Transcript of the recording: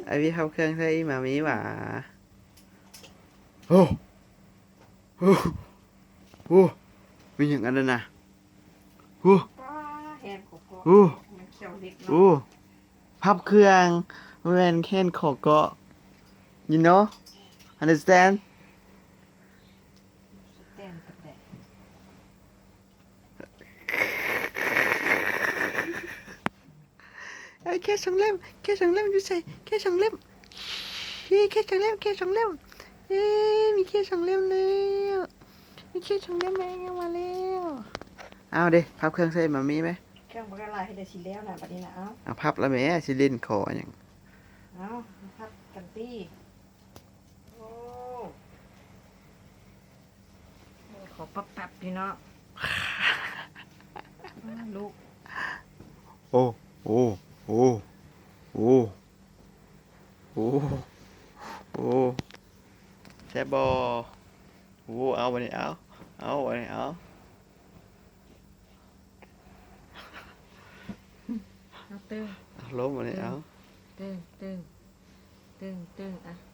ອ້າຍວີພັບເຄື່ອງໃສ່ໝາມີຫວາ? ໂອ້ ໂອ້ ໂອ້ ມີຫຍັງອັນນັ້ນນະ? ໂອ້ ປ້າ ແຮງກໍ ໂອ້ ມັນຂຽວເລັກເນາະ ໂອ້ ພັບເຄື່ອງ ບໍ່ແມ່ນແຮງກໍ you know, understand? ແຕ່ງປານໃດ? ເອີ ແຄສອງເຫຼັ້ມ ແຄສອງເຫຼັ້ມຢູ່ໃສ? ແຄສອງເຫຼັ້ມ ເອີ ແຄສອງເຫຼັ້ມ ແຄສອງເຫຼັ້ມ ເອີ ມີແຄສອງເຫຼັ້ມແລ້ວ ມີແຄສອງເຫຼັ້ມແລ້ວ ມາແລ້ວ. ເອົາເດ້ ພັບເຄື່ອງໃສ່ໝາມີໄໝ? ເຄື່ອງບໍ່ໄດ້ຫຼາຍ ເຮັດໄດ້ຊິແລ້ວນະ ບັດນີ້ນະ. ເອົາ ເອົາ ພັບລະແມ້ ຊິຫຼິ້ນຂໍຫຍັງ? ເອົາ ພັບກັນຕິ. ໂອ້ ຂໍປັບໆຢູ່ເນາະ ລູກ. ໂອ້ ໂອ້ ໂອ້ ໂອ້ ໂອ້ ໂອ້ ແຊບບໍ່? ໂອ້ ເອົາ ບັດນີ້ເອົາ ເອົາ ບັດນີ້ເອົາ ເອົາ ຕຶ້ງ ເອົາ ລົມ ບັດນີ້ເອົາ ຕຶ້ງ ຕຶ້ງ ຕຶ້ງ ຕຶ້ງ ອ່ະ.